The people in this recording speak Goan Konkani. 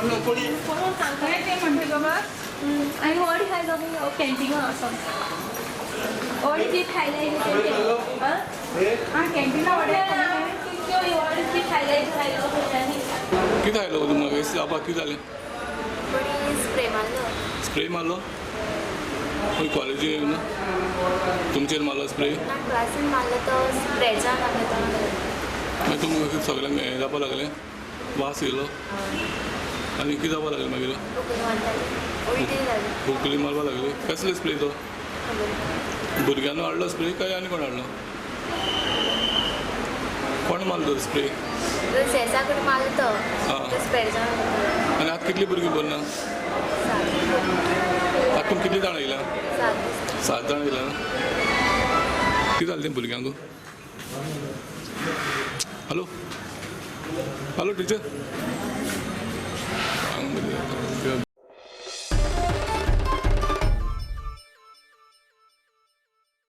कोण सांगता ते म्हणटा बाबा आनी वड खायलो कॅन्टीना वचोन वड जी खायले आं कॅन्टीना वड वड जी खायले खायलो खंयच्यांनी. कितें खायलो तुमकां जावपाक कितें जालें? स्प्रे मारलो. स्प्रे मारलो? खंय कॉलेजी येवन तुमचेर मारलो स्प्रे? ना, क्लासीन मारलो तो स्प्रेच्यान मारलो तो. मागीर तुमकां सगळ्यांक हें जावपाक लागलें, वास येयलो आनी कितें जावपाक लागलें मागीर? खोकली मारपाक लागली. कसलो स्प्रे तो? भुरग्यांनी हाडलो स्प्रे काय आनी कोण हाडलो? कोण मारलो तो स्प्रे? मारलो तो स्प्रेच्यान. आनी आतां कितलीं भुरगीं बरी ना? आतां तुमी कितलीं जाणां येयल्या? 7 जाणां येयल्या ना? कितें जालें तें भुरग्यांक? Hello hello teacher,